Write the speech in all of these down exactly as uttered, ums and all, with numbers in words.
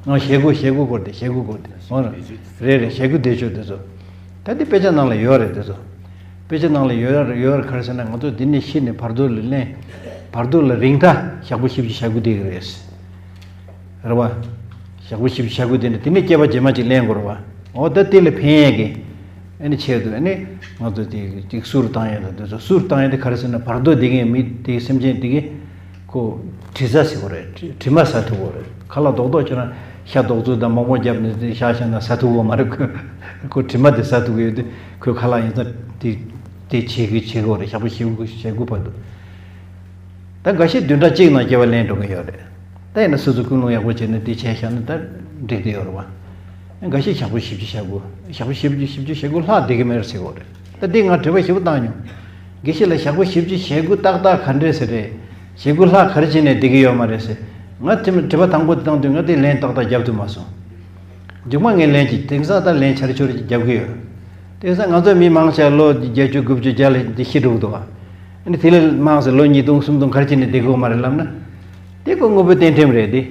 ང་ཞེ་དགུ་ཞེ་དགུ་སྐོར་དེ་ཞེ་དགུ་སྐོར་དེ་འོ་རེད་རེད་ཞེ་དགུ་བདེ་མཆོག་དེ་ཚོ། ད་དེ་དཔེ་ཆ་ནང་ལ་ཡོད་རེད་དེ་ཚོ། དཔེ་ཆ་ནང་ལ་ཡོད་ཡོད་ག་རེ་ཟེར་ན་ང་ཚོ་འདི་ནས་ཤི་ནས་བར་དོ་ལ་ལེན། བར་དོ་ལ་རིང་ཐ་ཞག་པོ་བཞི་བཅུ་ཞེ་དགུ་དེ་གི་རེད། རེད་བ། ཞག་པོ་བཞི་བཅུ་ཞེ་དགུ་དེ་ནས་དེ་ནས་སྐྱེ་བ་རྗེས་མ་ཅིག་ལེན་དགོས་རེད་བ། འོ་ད་དེ་ལ་ཕན་ཡས་ཀྱི། ཨ་ནི་ཆེད་དུ་ཨ་ནི་ང་ཚོ་དེ་ཅིག་གསུར་བཏང་ཡས་དང་དེ་ཚོ་གསུར་བཏང་ཡས་དེ་ག་རེ་ཟེར་ན་བར་དོ་དེ་གའི་མི་དེ་སེམས་ཅན་དེ་གི་ཁོ་དྲི་ཟ་ཟེར་བ་རེད། དྲི་དྲི་མ་ཟ་ཐུབ་བ་རེད། ཁ་ལག་རྡོག་རྡོག་ཁྱེར་ན་ཤ་རྡོག་བཙུགས་དང་མོག་མོག་བརྒྱབ་ནས་དེ་བཞག་བཞག་ན་ཟ་ཐུབ་བ་མ་རེད། ཁོ་ཁོ་དྲི་མ་དེ་ཟ་ཐུབ་གི་ཡོད་དུས་ཁོའི་ཁ་ལག་ཡིན་ཙང་དེ་དེ་བྱེད་གི་བྱེད་དགོས་རེད། ཞག་པོ་བཞི་དགུ་ཞེ་དགུ་བར་དུ། ད་འགའ་ཤས་བདུན་ཕྲག་གཅིག་ནང་སྐྱེ་བ་ལེན་འགྲོ་གི་ཡོད་རེད། ད་ཡིན་ན་སོ་སོ་ཀུན་སློང་ཡག་པོ་བྱས་ནས་འདི་བྱས་བཞག་ན་ད་འགྲིག་བསྡད་ཡོད་རེད་བ། འགའ་ཤས་ཞག་པོ་བཞི་བཅུ་ཞེ་དགུ། ཞག་པོ་བཞི་བཅུ་བཞི་བཅུ་ཞེ་དགུ་ལྷག་བསྡད་ཀྱི་མེད་ཟེར་གོ་རེད། ད་འདི་ང་དྲི་བ་ཞེ་པོ་བཏང་མྱོང་། དགེ་བཤེས་ལ་ཞག་པོ་བཞི་བཅུ་ཞེ་དགུ་ཏག་ཏག་ག་འདྲས་ཟེར་རེད། ཞེ་དགུ་ལྷག་ག་རེ་བྱས་ནས་བསྡད་ཀྱི་ཡོད་མ་རེད་ཟེར། ང་དེ་མ་དྲི་བ་དང་པོ་དེ་བཏང་དུས་ང་དེ་ལན་ཏག་ཏག་རྒྱབ་ཐུབ་མ་སོང་། མཇུག་མ་ངས་ལན་གྱིས་དེང་སང་ད་ལན་ཆར་ཆུར་གྱིས་རྒྱབ་ཀྱི་ཡོད། དེང་སང་ང་ཚོ་མི་མང་ཆེ་ལོ་བརྒྱད་ཅུ་དགུ་བཅུ་བརྒྱ་ལ་འདི་ཤི་འགྲོ་གི་འདུག་བ། ཨ་ནི་དེ་ལས་མང་ཟེར་ལོ་ཉིས་སྟོང་སུམ་སྟོང་ག་རེ་བྱས་ནས་བསྡད་དགོས་མ་རེད་ལབ་ན། དེ་ཁོ་དངོས་པོའི་རྟེན་ཁྲིམས་རེད་དེ།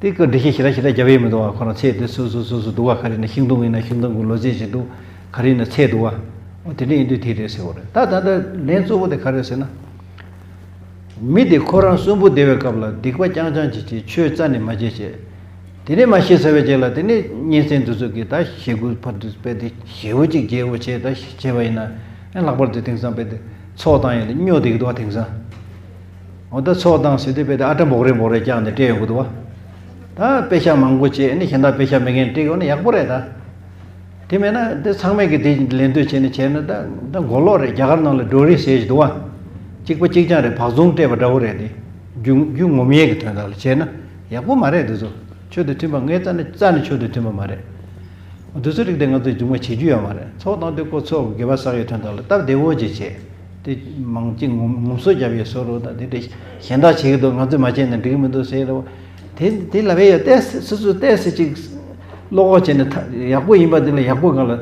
དེ་ཁོ་འགྲེལ་བཤད་ཞེ་དྲག་ཞེ་དྲག་རྒྱབ་ཡས་མི་འདུག་བ། ཁོ་རང་ཚེ་དེ་སོ་སོ་སོ་སོ་འདུག་བ། ག་རེ་ཡིན་ན་ཤིང་སྡོང་ཡིན་ན་ཤིང་སྡོང་གི་ལོ་ཚད་ཅིག་འདུག་ག་རེ་ཡིན་ན་ཚད་འདུག་བ། འོ་དེ་འདྲ་ཡིན་དུས་དེ་རེད་ཟེར་བ་རེད། ད་ད་ལྟ་ལན་གཙོ་བོ་དེ་ག་རེ་ཟེར་ན། མི་དེ་ཁོ་རང་གསོན་པོ་བསྡད་པའི་སྐབས་ལ་སྡིག་པ་རྐྱང་རྐྱང་ཅིག་བྱེད། ཆོས་རྩ་ནས་མ་བྱེད་བྱེད། དེ་ནས་མ་ཤི་ཚར་བའི་རྗེས་ལ་དེ་ནས་གཉེན་ཚན་དེ་ཚོ་གིས་ད་ཞེ་དགུ་བར་དུ་དཔེ་དེ་ཞེ་བོ་ཅིག་རྒྱས་པོ་བྱས་ད་བྱས་པ་ཡིན་ན་ཨ་ལྷག་པར་དུ་དེང་སང་དཔེ་དེ་ཚོགས་བཏང་ཡས་ལ་སྨྱོ་བསྡད་ཀྱི་འདུག་བ། དེང་སང་འོ་ད་ཚོགས་བཏང་ཟེར་དུས་དཔེ་དེ་ཨ་ཏྲ་འབོག་རེ་འབོག་རེ་བཀྱགས་ནས་སྤྲད་ཡོང་གི་འདུག་བ། ད་དཔེ་ཤག་མང་པོ་བྱས་ཨ་ནི་གཞན་དག་དཔེ་ཤག་མེད་མཁན་སྤྲད་ཡོང་ན་ཡག་པོ་རེད་ད། དེ་མེད་ན་དེ་ཚང་མས་ཀྱི་དེ་ལེན་འདོད་བྱས་ནས་བྱས་ན་ད་ད་མགོ་ལོག་རེད། རྒྱ་གར་ནང་ལ་ཌོ་རི་ཟེར་གྱི་འདུག་བ། གཅིག་པ་གཅིག་རྐྱང་རེད། བག་ཟུང་སྤྲད་པ་འདྲ་བོ་རེད་དེ། རྒྱུ་རྒྱུ་ངོམ་ཡས་ཀྱི་དོན་དག་ལ་བྱས་ན་ཡག་པོ་མ་རེད་དེ་ཚོ། ཆོས་དང་མཐུན་པ་ངའི་རྩ་ནས་རྩ་ནས་ཆོས་དང་མཐུན་པ་མ་རེད། དེ་ཚོ་རིགས་དེ་ང་ཚོས་རྒྱུན་མ་བྱེད་རྒྱུ་ཡོད་མ་རེད། ཚོགས་དང་དེ་ཀོ་ཚོགས་དགེ་བ་བསགས་ཡོད་དོན་དག་ལ་སྟབས་བདེ་བོ་ཅིག་བྱས། དེ་མང་གཅིག་ངོམ་ངོམ་སོ་རྒྱབ་ཡས་བཟོ་རོགས་དང་དེ་འདྲ་གཞན་དག་བྱེད་ཀྱི་འདུག་ང་ཚོས་མ་བྱས་ན་འགྲིག་གི་མི་འདུག་ཟེར་རོགས། དེ་དེ་ལབ་ཡས་ཡོད། ཏོག་ཙམ་སོ་སོས་ཏོག་ཙམ་ཅིག་བློ་ཁོག་བྱས་ནས་ཐག་ཡག་པོ་ཡིན་པ་དེ་ལ་ཡག་པོ་སྒང་ལ་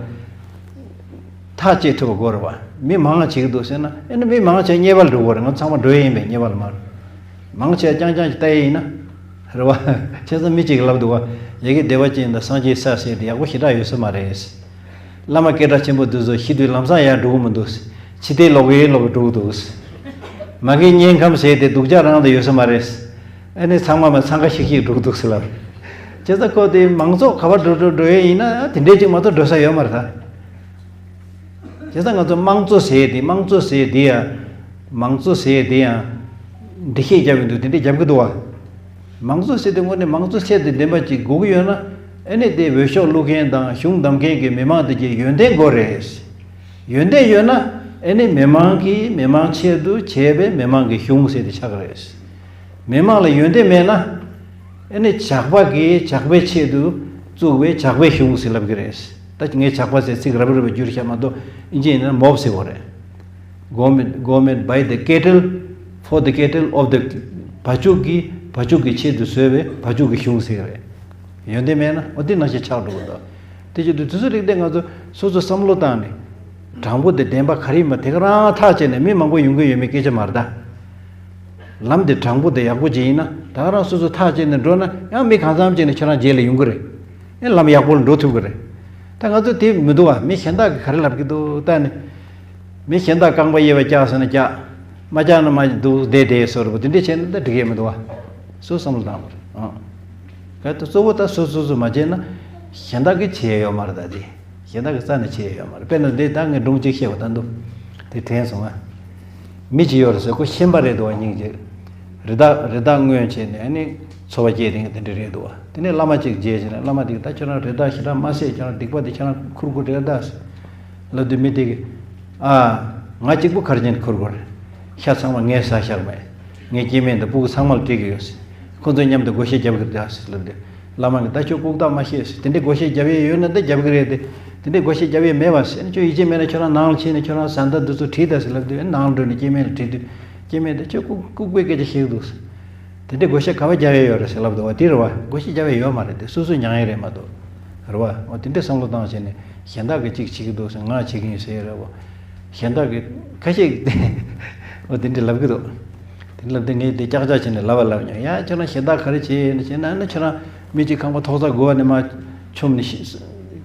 ཐག་བཅད་ཐུབ་པ་དགོས་རེད་བ། མི་མང་བ་བྱེད་ཀྱི་འདུག་ཟེར་ན་ཨེ་ནི་མི་མང་བ་བྱས་ཉེས་པ་ལ་འགྲོ་གི་རེད། ང་ཚང་མ་འགྲོ་ཡས་ཡིན་པས་ཉེས་པ་ལ་མ་རེད། མང་ཆེ་རྐྱང་རྐྱང་ཅིག་ལྟ་ཡས་ཡིན་ན། རེད་བ། བྱས་ཙང་མི་གཅིག་གིས་ལབ་འདུག་བ། ཡ་གི་བདེ་བ་ཅན་དང་སངས་རྒྱས་ས་ཟེར་དེ་ཡག་པོ་ཞེ་དྲག་ཡོད་ས་མ་རེད། བླ་མ་སྐད་གྲགས་ཆེན་པོ་འདི་ཚོ་ཤི་དུས་ལམ་སང་ཡར་འགྲོ་གི་མི་འདུག་ཕྱི་བལྟས་ལོག་གི་ལོག་གི་འགྲོ་གི་འདུག་མ་གི་དམྱལ་ཁམས་ཟེར་དེ་སྡུག་ཅག་རང་དུ་ཡོད་ས་མ་རེད། ཨ་ནི་ཚང་མ་མ་འཚང་ཁ་ཤིག་ཤིག་འགྲོ་གི་འདུག་ཟེར་ལབ། བྱས་ཙང་ཁོ་དེ་མང་ཚོགས་ག་པར་འགྲོ་འགྲོ་འགྲོ་ཡས་ཡིན་ན་དེ་འདྲས་ཅིག་མ་གཏོགས་འགྲོ་ས་ཡོད་མ་རེད་ད། བྱས་ཙང་ང་ཚོ་དམངས་གཙོ་ཟེར་ཡས་དེ་དམངས་གཙོ་ཟེར་ཡས་དེ་ཡང་། མང་གཙོ་ཟེར་ཡས་དེ་ཡང་། འགྲེལ་བཤད་རྒྱབ་ཀྱི་འདུག་དེ་འདྲས་རྒྱབ་ཀྱི་འདུག་བ། མང་གཙོ་ཟེར་དེ་དངོས་གནས་མང་གཙོ་ཚད་དུ་ལྡན་པ་ཅིག་དགོས་ཀྱི་ཡོད་ན། ཨ་ནི་དེ་འོས་ཤོག་བླུག་མཁན་དང་གཞུང་བདམས་མཁན་གྱི་མི་མང་དེ་གྱི་ཡོན་ཏན་དགོས་རེད། ཡོན་ཏན་ཡོད་ན་ཨ་ནི་མི་མང་གིས་མི་མང་ཆེད་དུ་བྱས་པའི་མི་མང་གི་གཞུང་ཟེར་དེ་ཆགས་ཀྱི་རེད། མི་མང་ལ་ཡོན་ཏན་མེད་ན། ཨ་ནི་ཇག་པ་གིས་ཇག་པའི་ཆེད་དུ་བཙུགས་པའི་ཇག་པའི་གཞུང་ཟེར་ལབ་ཀྱི་རེད། ད་ངས་ཇག་པ་ཟེར་ཚིག་རབ་རིབ་པ་བསྒྱུར་བཞག་མ་གཏོགས་ཨིན་ཇི་ཡིན་ན་མོབ་ཟེར་བ་རེད། Government, government by the cattle, for the cattle of the བ་ཕྱུགས་ཀྱི་བ་ཕྱུགས་ཀྱི་ཆེད་དུ་བཟོས་པའི་བ་ཕྱུགས་ཀྱི་གཞུང་ཟེར་གྱི་རེད། ཡོན་ཏན་མེད་ན་འོ་དེ་ནང་བཞིན་ཆགས་འགྲོ་གི་འདུག་དེ་བྱེད་དུས་དུས་ཚོད་རིག་དེ་ང་ཚོ་སོ་སོ་བསམ་བློ་བཏང་ནས། དྲང་པོ་དེ་བདེན་པ་ག་རེ་ཡིན་པ་དེ་ག་རང་ཐག་བཅད་ནས་མི་མང་པོ་ཡོང་གི་ཡོད་མེད་སྐད་ཆ་མ་རེད་ད། ལམ་དེ་དྲང་པོ་དེ་ཡག་པོ་ཅིག་ཡིན་ན་ད་ག་རང་སོ་སོ་ཐག་བཅད་ནས་འགྲོ་ན་ཡང་མི་གང་འཚམ་ཅིག་ནས་ཁྱེད་རང་རྗེས་ལ་ཡོང་གི་རེད། ཡང་ལམ་ཡག་པོ་ལ་འགྲོ་ཐུབ་ཀྱི་རེད། ད་ང་ཚོ་དེ་མི་འདུག་བ། མི་གཞན་དག་གིས་ག་རེ་ལབ་ཀྱི་འདུག་ལྟ་ནས། མི་གཞན་དག་རྐང་པ་གཡས་པ་བཀྱག་ཟེར་ན་བཀྱག་མ་བཀྱག་ན་མ་འདུག་བསྡད་བསྡད་བཟོ་འདྲ་པོ་དེ་འདྲས་བྱས་ན་ད་འགྲིག་གི་མི་འདུག་བ། སུ་བསམ་བློ་བཏང་དགོས་རེད་ཨང་། གལ་ཏེ་གཙོ་བོ་ད་སོ་སོ་སོ་མ་བྱས་ན་གཞན་དག་གིས་བྱེད་ཡ་ཡོད་མ་རེད་ད་དེ། གཞན་དག་གིས་རྩ་ནས་བྱེད་ཡ་ཡོད་མ་རེད། དཔེར་ན་འདི་ད་ངས་སྒྲུང་གཅིག་བཤད་པ་ད་འདུག་དེ་དྲན་སོང་ང་། མི་གཅིག་ཡོད་རེད་ཟེར། ཁོ་ཤན་པ་རེད་འདུག་བ། སྙིང་རྗེ། རི་དྭགས་རི་དྭགས་རྔོན་བྱས་ནས་ཨ་ནི་འཚོ་བ་སྐྱེལ་དེ་དེ་འདྲ་རེད་འདུག་བ། དེ་ནས་བླ་མ་གཅིག་མཇལ་བྱས་ནས་བླ་མ་དེས་ད་ཁྱོད་རང་རི་དྭགས་ཞེ་དྲག་མ་བསད། ཁྱོད་རང་སྡིག་པ་དེ་ཁྱོད་རང་ཁུར་དགོས་རེད་ད་ཟེར་ལབ་དུས་མི་དེ་གིས། ཨ། ང་གཅིག་པུ་ག་རེ་བྱས་ནས་ཁུར་དགོས་རེད། ཤ་ཚང་མ་ངས་ཟ་བཞག་མེད། ངའི་སྐྱེ་དམན་དང་སྤུ་གུ་ཚང་མ་ལ་སྤྲད་ཀྱི་ཡོད་ཟེར། ཁོ་ཚོ་མཉམ་དུ་བགོ་བཤའ་རྒྱབ་ཀྱི་རེད་ཟེར་ལབ་དུས། བླ་མ་གིས་ད་ཁྱོད་ལྐུགས་རྟགས་མ་བཤད་ཟེར། དེ་འདྲའི་བགོ་བཤའ་རྒྱབ་ཡས་ཡོད་ན་ད་རྒྱབ་ཀྱི་རེད་དེ། དེ་འདྲའི་བགོ་བཤའ་རྒྱབ་ཡས་མེད་པ་ཟེར། ཁྱོད་ཡིད་ཆེས་མེད་ན་ཁྱོད་རང་ནང་ལ་ཕྱིན་ནས་ཁྱོད་རང་བཟའ་ཟླ་འདི་ཚོ་དྲིས་དང་ཟེར་ལབ་དུས་ནང་ལ་འགྲོ་ནས་སྐྱེ་དམན་ལ་དྲིས་དུས། སྐྱེ་དམན་དེ་ཁྱོད་ལྐུགས་ལྐུགས་པའི་སྐད་ཆ་བཤད་ཀྱི་འདུག་ཟེར། དེ་འདྲའི་བགོ་བཤའ་ག་པར་རྒྱབ་ཡས་ཡོད་རེད་ཟེར་ལབ་འདུག་བ། དེ་རེད་བ། བགོ་བཤའ་རྒྱབ་ཡས་ཡོད་མ་རེད་དེ། སོ་སོས་མྱང་ཡས་རེད་མ་གཏོགས། རེད་བ། འོ་དེ་འདྲའི་བསམ་བློ་བཏང་བྱས་ནས་གཞན་དག་གིས་གཅིག་བྱེད་ཀྱི་འདུག་ཟེར་ང་བྱེད་ཀྱི་ཡིན་ཟེར་ཡས་རེད་བ། གཞན་དག་གིས་ཁ་ཤས་ཀྱིས་འོ་དེ་འདྲ་ལབ་ཀྱི་འདུག་ལབ་དེ་ངས་དེ་ཀྱག་ཀྱག་བྱས་ནས་ལབ་པ་ལབ་མྱོང་། ཡ་ཁྱེད་རང་གཞན་དག་ག་རེ་བྱས་ཡིན་ཟེར་ན། ཨ་ནི་ཁྱེད་རང་མི་གཅིག་ཁང་པ་ཐོག་ས་སྒོ་ནས་མར་མཆོངས་ནས་ཤི་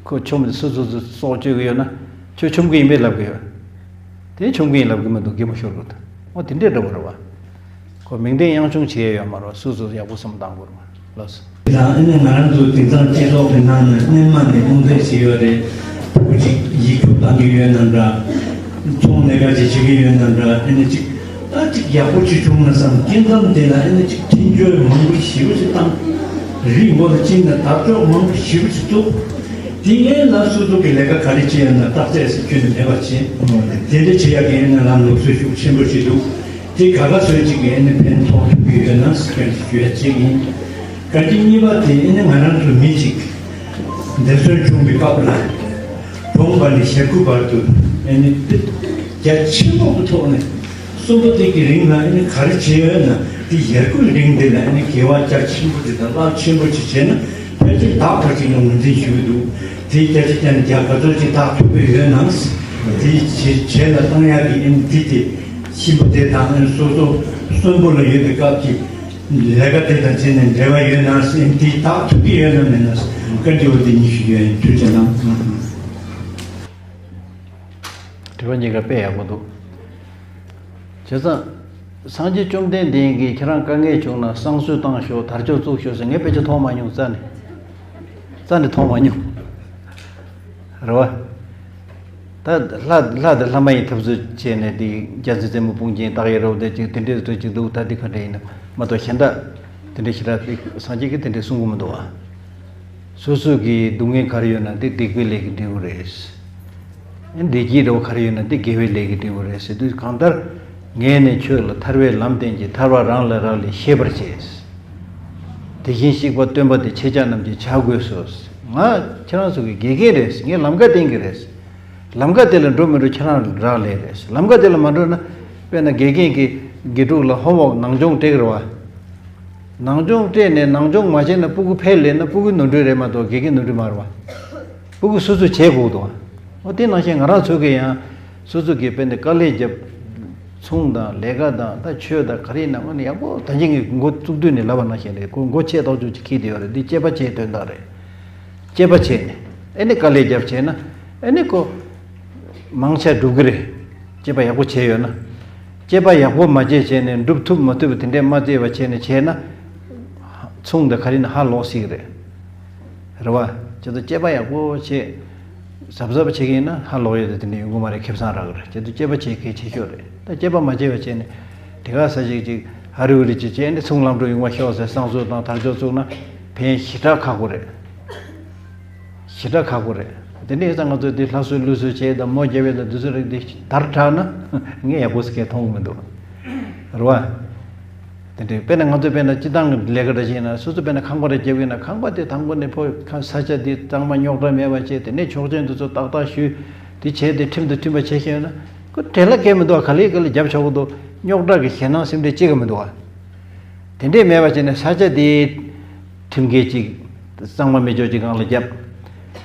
ཁོ་མཆོངས་ནས་སུ་སུ་སུ་སྲོག་གཅོད་ཀྱི་ཡོད་ན་ཁྱོད་མཆོང་གི་ཡིན་པས་ལབ་གི་ཡོད། དེ་མཆོང་གི་ཡིན་ལབ་གི་མི་འདུག་གད་མོ་ཤོར་གི་འདུག་འོ་དེ་འདྲས་འདྲ་བོ་རེད་བ། ཁོ་མིང་དོན་དབྱངས་ཆུང་བྱེད་ཡ་ཡོད་མ་རེད། སུ་སུ་ཡག་པོ་བསམ་བཏང་དགོས་རེད་བ། ལགས་སོ། དང་ཨ་ནི་ང་རང་ཚོ་དེང་སང་སྤྱི་ཚོགས་ཀྱི་ནང་ནས་སྔོན་མ་ནས་རྨོངས་དད་བྱེད་ཡོད་རེད། ཕྲུ་གུ་གཅིག་ཡིག་རྒྱུགས་བཏང་གི་ཡོད་ན་འདྲ། ཚོང་ལས་ཀ་ཅིག་བྱེད་ཀྱི་ཡོད་ན་འདྲ། ཨ་ནི་གཅིག་ད་གཅིག་ཡག་པོ་ཅིག་བྱུང་ན་བསམ། སྐྱེ་ཁམས་དེ་ལ་ཨ་ནི་གཅིག་འཕྲིན་བཅོལ་མང་པོ་ཞེ་པོ་ཅིག་བཏང་། རི་མགོ་ལ་བཅིངས་ནས་དར་ལྕོག་མང་པོ་ཞེ་པོ་ཅིག་བཙུགས། དེ་ངས་ལ་སོ་སོ་གི་ལས་ཀ་ག་རེ་བྱེད་ཡོད་ན་བརྟག་དཔྱད་ཟེར་ཁྱོན་ནས་མེད་པ་བྱེད། དེ་འདྲ་བྱེད་ཡག་གི་ཨ་ནི་ལམ་ལུགས་སྲོལ་ཤུགས་ཆེན་པོ་ཞིག་འདུག་དེ་ག་ག་ཚོད་ཅིག་གིས་ཨ་ནི་ཕན་ཐོགས་ཐུབ་ཀྱི་ཡོད་ན་ཟེར་ཞུ་ཡ་གཅིག་ཡིན། བཀའ་དྲིན་གཉིས་པ་དེ་ཨ་ནི་ང་རང་ཚོ་མི་གཅིག་འདས་གསོན་བྱུང་བའི་སྐབས་ལ་གྲོངས་པ་ནས་ཞེ་དགུ་བར་དུ་ཨ་ནི་དཔེ་རྒྱ་ཆེན་པོ་གི་ཐོག་ནས་གསོན་པོ་དེ་གི་རིང་ལ་ཨ་ནི་ག་རེ་བྱས་ཡོད་ན་དེ་ཞེ་དགུའི་རིང་དེ་ལ་ཨ་ནི་དགེ་བ་རྒྱ་ཆེན་པོ་དེ་དང་རླབས་ཆེན་པོ་ཅིག་བྱས་ན་ཕལ་ཆེར་བདག་ཕལ་ཆེར་ཡང་ངོས་འཛིན་ཞུ་གི་འདུག་དེ་བརྒྱ་ཆ་བརྒྱ་ནས་བརྒྱ་ག་ཚོད་ཅིག་བདག་ཐུབ་ཀྱི་ཡོད་ན་དེ་བྱས་ལ་བཏང་ཡག་གི་ཨ་ནི་དེ་དེ་གཤིན་པོ་དེ་དང་ཨ་ནི་སོ་སོ་གསོན་པོ་ལ་ཡོད་པའི་སྐབས་ཀྱི། ལས་ཀ་དེ་དང་བྱས་ནས་འབྲེལ་བ་ཡོད་ན་ཟེར་དེ་དག་ཐུབ་ཀྱི་ཡོད་ན་མེད་ན་བཀའ་འདྲི་བ་དེ་གཉིས་ཞུ་རྒྱུ་ཡིན། ཐུགས་རྗེ་གནང་། དྲི་བ་གཉིས་ཀ་དཔེ་ཡག་པོ་འདུག་བྱས་ཙང་། སངས་རྒྱས་བཅོམ་ལྡན་འདས་ཀྱིས་ཁྱེད་རང་དཀའ་ངལ་བྱུང་ན་བསང་གསོལ་བཏང་ཤོག་དར་ལྕོག་བཙུགས་ཤོག་ཟེར་ངས་ཕལ་ཆེར་མཐོང་མ་མྱོང་། རྩ་ནས། རྩ་ནས་མཐོང་མ་མྱོང་། རེད་བ། ད་ལྷ་ལྷ་དང་ལྷ་མ་ཡིན་འཐབ་རྩོད་བྱས་ནས་དེ་རྒྱལ་སྲས་རྩེ་མོ་དཔུང་རྒྱན་སྟག་ཡི་རལ་པ་དེ་ཅིག་དེ་འདྲས་རེ་ཅིག་འདུག་ད་དེ་ག་འདྲས་ཡིན་ན་མ་གཏོགས་གཞན་དག་དེ་འདྲས་ཞེ་དྲག་དེ་སངས་རྒྱས་ཀྱིས་དེ་འདྲས་གསུང་གི་མི་འདུག་བ། སོ་སོ་གི་སྡུག་བསྔལ་ག་རེ་ཡོད་ན་དེ་སྡིག་པའི་ལས་ཀྱིས་འབྲས་བུ་རེད། བདེ་སྐྱིད་འདྲ་བོ་ག་རེ་ཡོད་ན་དེ་དགེ་བའི་ལས་ཀྱིས་འབྲས་བུ་རེད་ཟེར་དུས། གང་ལྟར་ངས་ནི་ཁྱོད་ལ་ཐར་པའི་ལམ་བསྟན་གྱི་ཐར་པ་རང་ལ་རག་ལས་ཤེས་པར་བྱས། དེ་བཞིན་གཤེགས་པ་སྟོན་པ་དེ་ཁྱེད་ཅག་རྣམས་ཀྱིས་བྱ་དགོས་སོ། ང་ཁྱེད་རང་ཚོ་གི་དགེ་རྒན་རེད། ངས་ལམ་ཁ་བསྟན་གྱི་རེད། ལམ་ཁ་དེ་ལ་འགྲོ་མི་འགྲོ་ཁྱེད་རང་རག་ལས་རེད། ལམ་ཁ་དེ་ལ་མ་འགྲོ་ན། དཔེར་ན་དགེ་རྒན་གྱིས་དགེ་ཕྲུག་ལ་ཧོམ་ཝོག་ནང་སྦྱོང་སྤྲད་ཀྱི་རེད་བ། ནང་སྦྱོང་སྤྲད་ནས་ནང་སྦྱོང་མ་བྱས་ན་སྤུ་གུ་ཕལ་ལས་ན་སྤུ་གུ་ནོར་འཁྲུལ་རེད་མ་གཏོགས་དགེ་རྒན་ནོར་འཁྲུལ་མ་རེད་བ། སྤུ་གུ་སོ་སོས་བྱེད་དགོས་འདུག་བ། འོ་དེ་ནང་བཞིན་ང་རང་ཚོ་གིས་ཡང་སོ་སོ་གིས་དཔེར་ན་དཀའ་ལས་བརྒྱབ། ཚོང་དང་ལས་ཀ་དང་ད་ཆོས་དང་ག་རེ་ཡིན་ན་དངོས་གནས་ཡག་པོ་ད་གིན་གྱི་འགོ་བཙུགས་དུས་ནས་ལབ་པ་ནང་བཞིན་རེད། ཁོ་མགོ་ཆེ་ཐག་ཆོད་ཅིག་འཁྱེར་བསྡད་ཡོད་རེད། འདི་དཔྱད་པ་བྱེད་དོན་དག་རེད། དཔྱད་པ་བྱས་ནས་ཨེ་ནི་དཀའ་ལས་བརྒྱབ་བྱས་ན་ཨེ་ནི་ཁོ་མང་ཆེ་འགྲུབ་ཀྱི་རེད། དཔྱད་པ་ཡག་པོ་བྱས་ཡོད་ན། དཔྱད་པ་ཡག་པོ་མ་བྱས་བྱས་ནས་འགྲུབ་ཐུབ་མ་ཐུབ་དེ་འདྲས་མ་བརྩིས་པ་བྱས་ནས་བྱས་ན། ཚོང་དང་ག་རེ་ཡིན་ན་ཧ་ལོག་སྲིད་ཀྱི་རེད། རེད་བ། བྱས་ཙང་དཔྱད་པ་ཡག་པོ་བྱས། གཟབ་གཟབ་བྱེད་ཀྱི་ཡིན་ན་ཧ་ལོག་ཡས་དེ་དེ་འདྲ་ཡོང་གི་མ་རེད། ཁེ་བཟང་རག་གི་རེད། བྱས་ཙང་དཔྱད་པ་བྱེད་གལ་ཆེ་ཤོས་རེད། ད་དཔྱད་པ་མ་བྱས་པ་བྱས་ནས་དེ་ག་ས་ཞིག་ཅིག་ཧ་རི་ཧུ་རི་ཅིག་བྱས་ནས་ཚོང་ལམ་འགྲོ་ཡོང་བ་ཤོག་ཟེར་བསང་གསོལ་དང་དར་ལྕོག་བཙུགས་ན་ཕན་ཞེ་དྲག་ཁག་པོ་རེད། ཞེ་དྲག་ཁག་པོ་རེད། དེ་འདྲ་ཡིན་ཙང་ང་ཚོས་དེ་ལྷ་གསོལ་ཀླུ་གསོལ་བྱས་དང་མོ་རྒྱབ་ཡས་དང་དེ་ཚོ་རིགས་དེ་དར་དྲགས་ན་ངས་ཡག་པོ་ཟེར་མཁན་མཐོང་གི་མི་འདུག་རེད་བ། དེ་འདྲའི་དཔེར་ན་ང་ཚོས་དཔེར་ན་སྤྱི་བཏང་གི་ལས་ཀ་འདྲ་ཞིག་ཡིན་ན་སོ་སོ་དཔེར་ན་ཁང་པ་རེ་རྒྱབ་ཡིན་ན་ཁང་པ་དེ་དང་པོ་ནས་ཕོ་ཁ་ས་ཆ་དེ་གཙང་མ་རྙོག་དྲ་མེད་པ་བྱས། དེ་ནས་ཆོག་མཆན་དེ་ཚོ་ཏག་ཏག་ཞུས། དེ་བྱས་ཏེ་ཁྲིམས་དང་མཐུན་པ་བྱས་ཤེས་ཡོད་ན་ཁོ་བྲེལ་བ་གང་ཡང་མི་འདུག་ག་ལེ་ག་ལེ་རྒྱབ་ཆོག་གི་འདུག་རྙོག་དྲ་གི་ཞེད་སྣང་སེམས་ཁྲལ་གཅིག་ཀྱང་མི་འདུག་བ། དེ་འདྲས་མེད་པ་བྱས་ནས་ས་ཆ་དེ་ཁྲིམས་འགལ་གཅིག་གཙང་མ་མེད་ཕྱོགས་ཀྱི་སྒང་ལ་བརྒྱབ།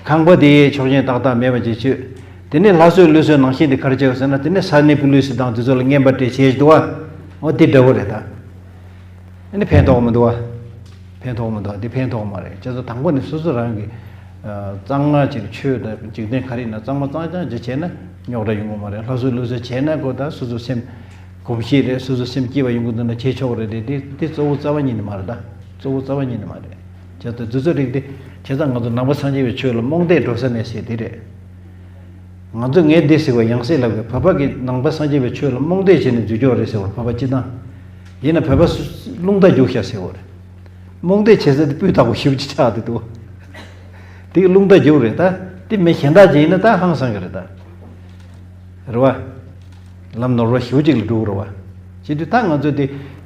ཁང་པ་དེ་ཆོག་མཆན་ཏག་ཏག་མེད་པ་ཅིག་བྱོས། དེ་ནས་ལྷ་གསོལ་ཀླུ་གསོལ་ནང་བཞིན་དེ་ག་རེ་བྱས་ཟེར་ན། དེ་ནས་ས་གནས་པུ་ལི་སི་དང་དེ་ཚོ་ལ་རྔན་པ་སྤྲད་བྱས་འདུག་བ། འོ་དེ་འདྲ་བོ་རེད་ད། ཨ་ནི་ཕན་ཐོགས་མི་འདུག་བ། ཕན་ཐོགས་མི་འདུག་བ། འདི་ཕན་ཐོགས་མ་རེད། བྱས་ཙང་དང་པོ་ནས་སོ་སོ་རང་གི་གཙང་མ་ཅིག་ཆོས་དང་འཇིག་རྟེན་ག་རེ་ཡིན་ན་གཙང་མ་གཙང་རྐྱང་ཅིག་བྱས་ན་རྙོག་དྲ་ཡོང་གི་མ་རེད། ལྷ་གསོལ་ཀླུ་གསོལ་བྱས་ན་ཁོ་ད་སོ་སོ་སེམས་གོམས་གཤིས་རེད། སོ་སོ་སེམས་སྐྱིད་པ་ཡོང་གི་འདུག་ན་བྱེད་ཆོག་རེད་དེ། དེ་དེ་གཙོ་བོ་རྩ་བ་ཉིད་ནས་མ་རེད་ད། གཙོ་བོ་རྩ་བ་ཉིད་ནས་མ་རེད། བྱས་ཙང་དེ་ཚོ་རིགས་དེ་བྱས་ཙང་ང་ཚོ་ནང་པ་སངས་རྒྱས་པའི་ཆོས་ལ་རྨོངས་དད་འགྲོ་ས་མེད་ཟེར་དེ་རེད། ང་ཚོ་ངས་འདི་ཟེར་བ་ཡང་སེ་ལབ་གི། བོད་པ་གི་ནང་པ་སངས་རྒྱས་པའི་ཆོས་ལ་རྨོངས་དད་བྱས་ནས་འཛུལ་ཀྱོག་རེད་ཟེར་བ་བོད་པ་སྤྱི་བཏང་། ཡིན་ན་བོད་པ་སུ་རླུང་རྟ་རྒྱུག་ཤག་ཟེར་བ་རེད། རྨོངས་དད་བྱེད་ས་དེ་སྤུས་དག་པོ་ཞེ་པོ་ཅིག་ཆགས་བསྡད་འདུག་དེ་གི་རླུང་རྟ་རྒྱུག་རེད་ད། དེ་མི་གཞན་དག་ཅིག་ཡིན་ན་ད་ཧང་སང་གི་རེད་ད། རེད་བ། ལམ་ནོར་བ་ཞེ་པོ་ཅིག་ལ་འགྲོ་གི་རེད་བ། བྱེད་དུས་ད་ང་ཚོ་དེ་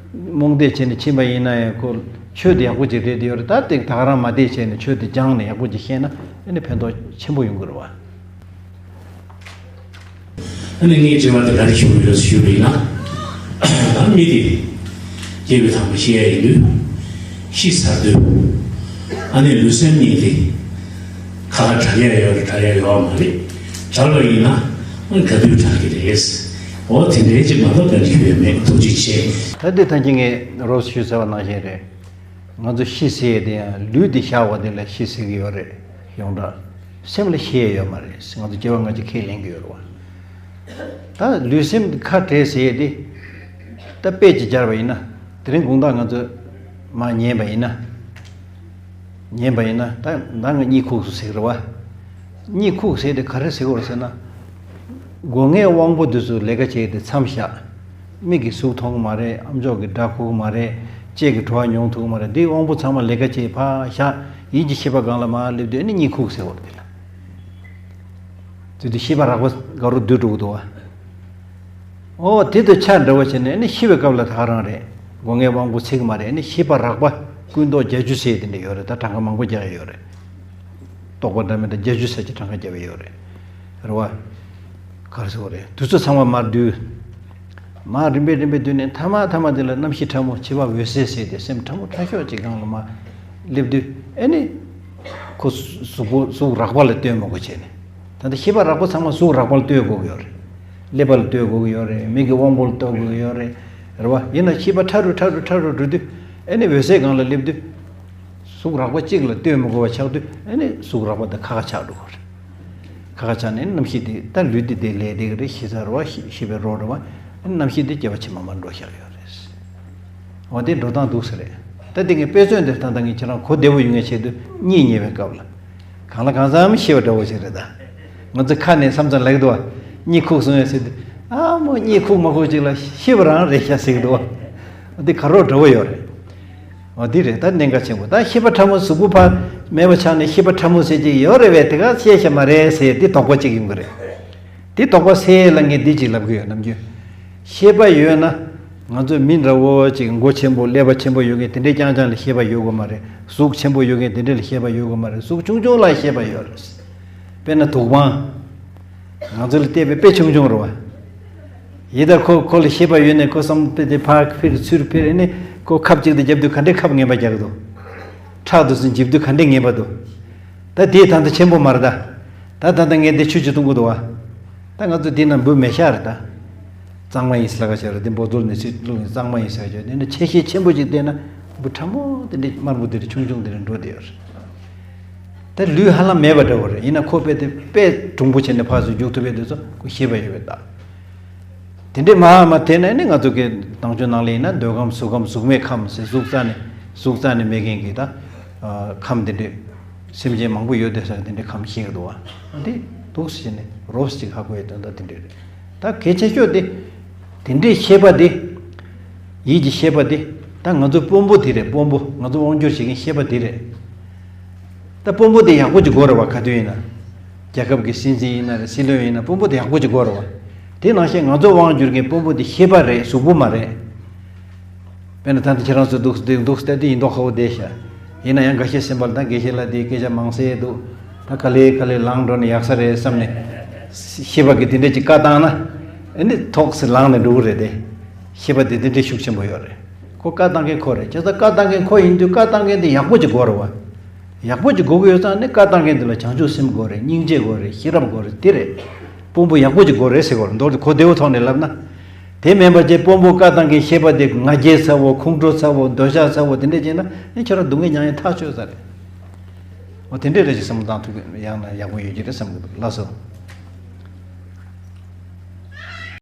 རྨོངས་དད་བྱས་ནས་ཕྱིན་པ་ཡིན་ན་ཡང་ཁོ་ཆོས་དེ་ཡག་པོ་ཅིག་རེད་དེ་ཡོད་རེད་ད། དེ་ད་ག་རང་མ་བསྡད་བྱས་ནས་ཆོས་དེ་སྦྱངས་ནས་ཡག་པོ་ཅིག་ཤེས་ན་ཨ་ནི་ཕན་ཐོགས་ཆེན་པོ་ཡོང་གི་རེད་བ། ཨ་ནི་ངའི་དྲི་བ་དེ་ག་རེ་ཞུ་གི་ཡོད་ཞུས་པ་ཡིན་ན། ད་མི་དེ་སྐྱེ་བའི་དང་པོ་ཤི་ཡ་ཡིན་དུས། ཤི་ཚར་དུས། ཨ་ནི་ལུས་སེམས་གཉིས་དེ་ཁ་ཁ་བྲལ་ཡ་ཡོད་རེད། བྲལ་ཡ་ཡོད་མ་རེད། བྲལ་བ་ཡིན་ན་ཨ་ནི་ག་དུས་བྲལ་གི་རེད། འོ་དེ་འདྲའི་ཅིག་མ་གཏོགས་ག་ཡོད་མེད། ཐུགས་རྗེ་ཆེ། ད་འདི་ཐང་ཅིག་ངས་རོབ་ཞུས་ཟེར་བ་ནང་བཞིན་རེད། ང་ཚོ་ཤི་ཟེར་ཡས་དེ་ཡང་ལུས་འདི་བཞག་པ་དེ་ལ་ཤི་ཟེར་གི་ཡོད་རེད། ཡོངས་གྲགས་སེམས་ལ་ཤི་ཡས་ཡོད་མ་རེད། ང་ཚོ་སྐྱེ་བ་སྔ་ཕྱི་ཁས་ལེན་གི་ཡོད་རེད་བ། ད་ལུས་སེམས་ཁ་བྲལ་ཟེར་ཡས་དེ་ད་དཔེ་ཅིག་སྦྱར་བ་ཡིན་ན། དེ་རིང་དགོང་དག་ང་ཚོ་མར་ཉལ་བ་ཡིན་ན། ཉན་པ་ཡིན་ན་ད་ད་ང་གཉིད་ཁུག་སོང་ཟེར་གི་རེད་བ། གཉིད་ཁུག་ཟེར་དེ་ག་རེ་ཟེར་གི་རེད་ཟེར་ན། སྒོ་ལྔའི་དབང་པོ་འདི་ཚོ་ལས་ཀ་བྱེད་དེ་མཚམས་བཞག་མིག་གིས་གཟུགས་མཐོང་གི་མ་རེད། ཨམ་ཅོག་གིས་སྒྲ་གོ་གི་མ་རེད། ལྕེ་གིས་བྲོ་བ་མྱོང་ཐུབ་ཀྱི་མ་རེད། འདིའི་དབང་པོ་ཚང་མ་ལས་ཀ་བྱེད་ཕར་བཞག་ཡིད་ཀྱི་ཤེས་པ་སྒང་ལ་མར་སླེབས་དུས་ཨ་ནི་གཉིད་ཁུག་ཟེར་གི་རེད་དེ་ལ། དེ་དུས་ཤེས་པ་རགས་པ་དགའ་རུ་སྡུད་འགྲོ་གི་འདུག་བ། ཨོ་དེ་དུ་ཆ་འདྲ་བ་བྱས་ནས་ནི་ཤི་བའི་སྐབས་ལ་ད་ག་རང་རེད། སྒོ་ལྔའི་དབང་པོ་ཚིག་མ་རེད། ནི་ཤེས་པ་རགས་པ་ཀུན་རྟོག་བརྒྱད་ཅུ་ཟེར་དེ་འདྲ་ཡོད་རེད། ད་གྲངས་ཀ་མང་པོ་རྒྱག་ཡ་ཡོད་རེད། རྟོག་པ་འདྲ་མི་འདྲ་བརྒྱད་ཅུ་ཟེར་གྱི་གྲངས་ཀ་རྒྱབ་ཡ་ཡོད་རེད། རེད་བ། ག་རེ་ཟེར་བ་རེད། དུས་ཚོད་ཚང་མ་མར་བསྡུས། མར་རིམ་པས་རིམ་པས་བསྡུས་ནས་མཐའ་མ་མཐའ་མ་དེ་ལ་རྣམ་ཤེས་ཕྲ་མོ་འཆི་བ་འོད་གསལ་ཟེར་ཏེ་སེམས་ཕྲ་མོ་ཕྲ་ཤོས་ཅིག་སྒང་ལ་མར་སླེབས་དུས་ཨེ་ནི། ཁོ་གཟུགས་པོ་གཟུགས་རགས་པ་ལ་ལྟོས་མི་དགོས་བྱས་ནས། ད་ལྟ་ཤེས་པ་རགས་པ་ཚང་མ་གཟུགས་རགས་པ་ལ་ལྟོས་དགོས་ཀྱི་ཡོད་རེད། ཀླད་པ་ལ་ལྟོས་དགོས་ཀྱི་ཡོད་རེད། མིག་གི་དབང་པོ་ལ་ལྟོས་དགོས་ཀྱི་ཡོད་རེད། རེད་བ། ཡིན་ན་ཤེས་པ་ཕྲ་རུ་ཕྲ་རུ་ཕྲ་རུ་འགྲོ་དུས་ཨེ་ནི་འོད་གསལ་སྒང་ལ་སླེབས་དུས། གཟུགས་རགས་པ་གཅིག་ལ་ལྟོས་མི་དགོས་པ་ཆགས་དུས་ཨེ་ནི་གཟུགས་རགས་པ་དེ་ཁ་ཁ་ཆགས་འགྲོ་གི་རེད། ཁ་ཁ་ཆགས་ནས་རྣམ་ཤེས་དེ་ད་ལུས་དེ་དེ་ལས་དེ་གི་རེད། ཤི་ཚར་བ་ཤི་ཤི་བའི་རོ་རེད་བ། རྣམ་ཤེས་དེ་སྐྱེ་བ་ཕྱི་མ་མར་འགྲོ་བཞག་ཡོད་རེད། འོ་དེ་འགྲོ་སྟངས་འདུག་ས་རེད། ད་དེ་ངས་དཔེ་མཚོན་དེ་ད་ལྟ་ངས་ཁྱེད་རང་གོ་བདེ་བོ་ཡོང་ངེས་ཆེད་དུ་གཉིད་ཉལ་བའི་སྐབས་ལ། གང་ལ་གང་འཚམ་ཤེས་པ་འདྲ་བོ་ཞིག་རེད་ད། ང་ཚོ་ཁ་ནས་མཚམས་མཚམས་ལབ་ཀྱི་འདུག་བ། གཉིད་ཁུག་སོང་ངས་ཟེར་དུས། ཨ་མོ་གཉིད་ཁུག་མ་ཁུག་ཅིག་ལ་ཤེས་པ་རང་རེད་ཤག་ཟེར་གྱི་འདུག་བ། འདི་ག་རོ་འདྲ་བོ་ཡོད་རེད། འོ་འདི་རེད་ད་གནད་འགག་ཆེན་པོ། ད་ཤེས་པ་ཕྲ་མོ་གཟུགས་པོ་ཕར་མེད་པ་ཆགས་ནས་ཤེས་པ་ཕྲ་མོ་ཟེར་གྱི་ཡོད་རེད་བས། དེ་ག་ཤེས་ཤ་མ་རེད་ཟེར་འདི་དོགས་པ་གཅིག་ཡོང་གི་རེད། དེ་དོགས་པ་སེལ་ལ་ངས་འདི་གཅིག་ལབ་གི་ཡོད། ནམ་རྒྱུན་ཤེས་པ་ཡོད་ན། ང་ཚོ་མི་འདྲ་བོ་ཅིག་མགོ་ཆེན་པོ་ཀླད་པ་ཆེན་པོ་ཡོད་མཁན་དེ་འདྲའི་རྐྱང་རྐྱང་ལ་ཤེས་པ་ཡོད་དགོས་མ་རེད། གཟུགས་ཆེན་པོ་ཡོད་མཁན་དེ་འདྲ་ལ་ཤེས་པ་ཡོད་དགོས་མ་རེད། གཟུགས་ཆུང་ཆུང་ལ་ཤེས་པ་ཡོད་རེད། དཔེར་ན་དུག་པང་། ང་ཚོ་ལ་བལྟས་པའི་དཔེ་ཆུང་ཆུང་རེད་བ། ཡིན་ད་ཁོ་ཁོ་ལ་ཤེས་པ་ཡོད་ནས་ཁོ་བསམ་པའི་དེ་ཕར་འཕིར་ཚུར་འཕིར་ནས་ཁོ་ཁབ་ཅིག་ཏུ་རྒྱབ་དུས་ག་འདྲའི་ཁབ་ངན་པ་རྒྱག་གི་འདུག་ཁྲག་དུ་སུ་འཇིབ་དུས་ག་འདྲའི་ངན་པ་འདུག་ད་དེའི་ད་ལྟ་ཆེན་པོ་མ་རེད་ད། ད་ད་ལྟ་ངས་འདི་ཆུ་ཅིག་བཏུང་གི་འདུག་བ། ད་ང་ཚོ་འདི་ན་འབུ་མེ་ཤ་རེད་ད། གཙང་མ་ཡིན་ཟེར་ལ་ཁ་ཤས་རེད། འདི་འབོ་ཚོར་ནས་ཚིག་བླུགས་ནས་གཙང་མ་ཡིན་ཟེར་ཁ་ཤས། འདི་ན་ཆེ་ཤས་ཆེན་པོ་ཅིག་བལྟས་ན་འབུ་ཕྲ་མོ་དེ་འདྲ་དམར་པོ་དེ་འདྲ་ཆུང་ཆུང་དེ་འདྲ་འགྲོ་བསྡད་ཡོད་རེད། ད་ལུས་ཧ་ལམ་མེད་པ་འདྲ་བོ་རེད། ཡིན་ན་ཁོ་དཔེ་དེ་དཔེ་གྲུང་པོ་བྱས་ནས་ཕར་ཚུར་རྒྱུག་ཐུབ་པའི་དུས་ཚོད་ཁོ་ཤེས་པ་ཡོད་པའི་རྟགས། དེ་འདྲའི་མ་མ་དེ་ནས་ནི་ང་ཚོ་གི་ནང་ཆོས་ནང་ལ་ཡིན་ན་འདོད་ཁམས་གཟུགས་ཁམས་གཟུགས་མེད་ཁམས་ཟེར། གཟུགས་རྩ་ནས་གཟུགས་རྩ་ནས་མེད་མཁན་གྱི་ད་ཁམས་དེ་འདྲའི་སེམས་ཅན་མང་པོ་ཡོད་དེ་ཟེར་དེ་འདྲའི་ཁམས་ཤེས་ཀྱི་འདུག་བ། འདི་འདུག་ཟེར་ནས་རོབ་ཅིག་ཧ་གོ་ཡའི་དོན་དག་དེ་འདྲ་རེད། ད་གལ་ཆེ་ཤོས་དེ་དེ་འདྲའི་ཤེས་པ་དེ། ཡིད་ཀྱི་ཤེས་པ་དེ་ད་ང་ཚོ་དཔོན་པོ་དེ་རེད། དཔོན་པོ་ང་ཚོ་དབང་སྒྱུར་བྱེད་མཁན་ཤེས་པ་དེ་རེད། ད་དཔོན་པོ་དེ་ཡག་པོ་ཅིག་དགོས་རེད་བ། ག་དུས་ཡིན་ན། རྒྱལ་ཁབ་ཀྱི་སྲིད་འཛིན་ཡིན་ན་རེད། སྲིད་བློན་ཡིན་ན་དཔོན་པོ་དེ་ཡག་པོ་ཅིག་དགོས་རེད་བ། དེ་ནང་བཞིན་ང་ཚོ་དབང་སྒྱུར་མཁན་དཔོན་པོ་དེ་ཤེས་པ་རེད། གཟུགས་པོ་མ་རེད། དཔེར་ན་ད་ལྟ་ཁྱེད་རང་ཚོ་འདུག་འདུག་སྟེ་དེ་ཡིན་མདོག་ཁ་པོ་བསྡད་ཤག་ཡིན་ན་ཡང་འགའ་ཤས་སེམས་པ་ལ་ད་དགེ་བཤེས་ལགས་དེ་སྐད་ཆ་མང་ཟེར་འདུག་ད་ག་ལེ་ག་ལེ་ལངས་འགྲོ་ན་ཡག་ས་རེད་བསམ་ནས། ཤེས་པ་གི་དེ་འདྲས་ཅིག་བཀའ་བཏང་ན། ཨ་ནི་ཐོག་སེ་ལངས་ནས་འགྲོ་གི་རེད་དེ། ཤེས་པ་དེ་དེ་འདྲས་ཤུགས་ཆེན་པོ་ཡོད་རེད། ཁོ་བཀའ་བཏང་མཁན་ཁོ་རེད། བྱས་ཙང་བཀའ་བཏང་མཁན་ཁོ་ཡིན་དུས་བཀའ་བཏང་མཁན་དེ་ཡག་པོ་ཅིག་དགོས་རེད་བ། ཡག་པོ་ཅིག་དགོས་ཀྱི་ཡོད་ཙང་ནི་བཀའ་བཏང་མཁན་དེ་ལ་བྱང་ཆུབ་སེམས་དགོས་རེད། སྙིང་རྗེ་དགོས་རེད། ཤེས་རབ་དགོས་རེད། དེ་རེད། དཔོན་པོ་ཡག་པོ་ཅིག་དགོས་རེད་ཟེར་གོ་རེད། མདོར་དེ་གོ་བདེ་བོ་ཐོག་ནས་ལབ་ན། དེ་མིན་པ་ཅིག་དཔོན་པོ་བཀའ་བཏང་མཁན་ཤེས་པ་དེ་ང་རྒྱལ་ཚ་བོ། ཁོང་ཁྲོ་ཚ་བོ། འདོད་ཆགས་ཚ་བོ། དེ་འདྲས་བྱས་ན་ནི་ཁྱོད་རང་སྡུག་བསྔལ་མྱངས་ཡ་ཐག་ཆོད་ས་རེད། འོ་དེ་འདྲས་རེད་ཅེས་བསམ་བློ་བཏང་ཐུབ་ཡང་ན་ཡག་པོ་ཡོད་ཀྱི་རེད་བསམ་གི་འདུག་ལགས་སོ།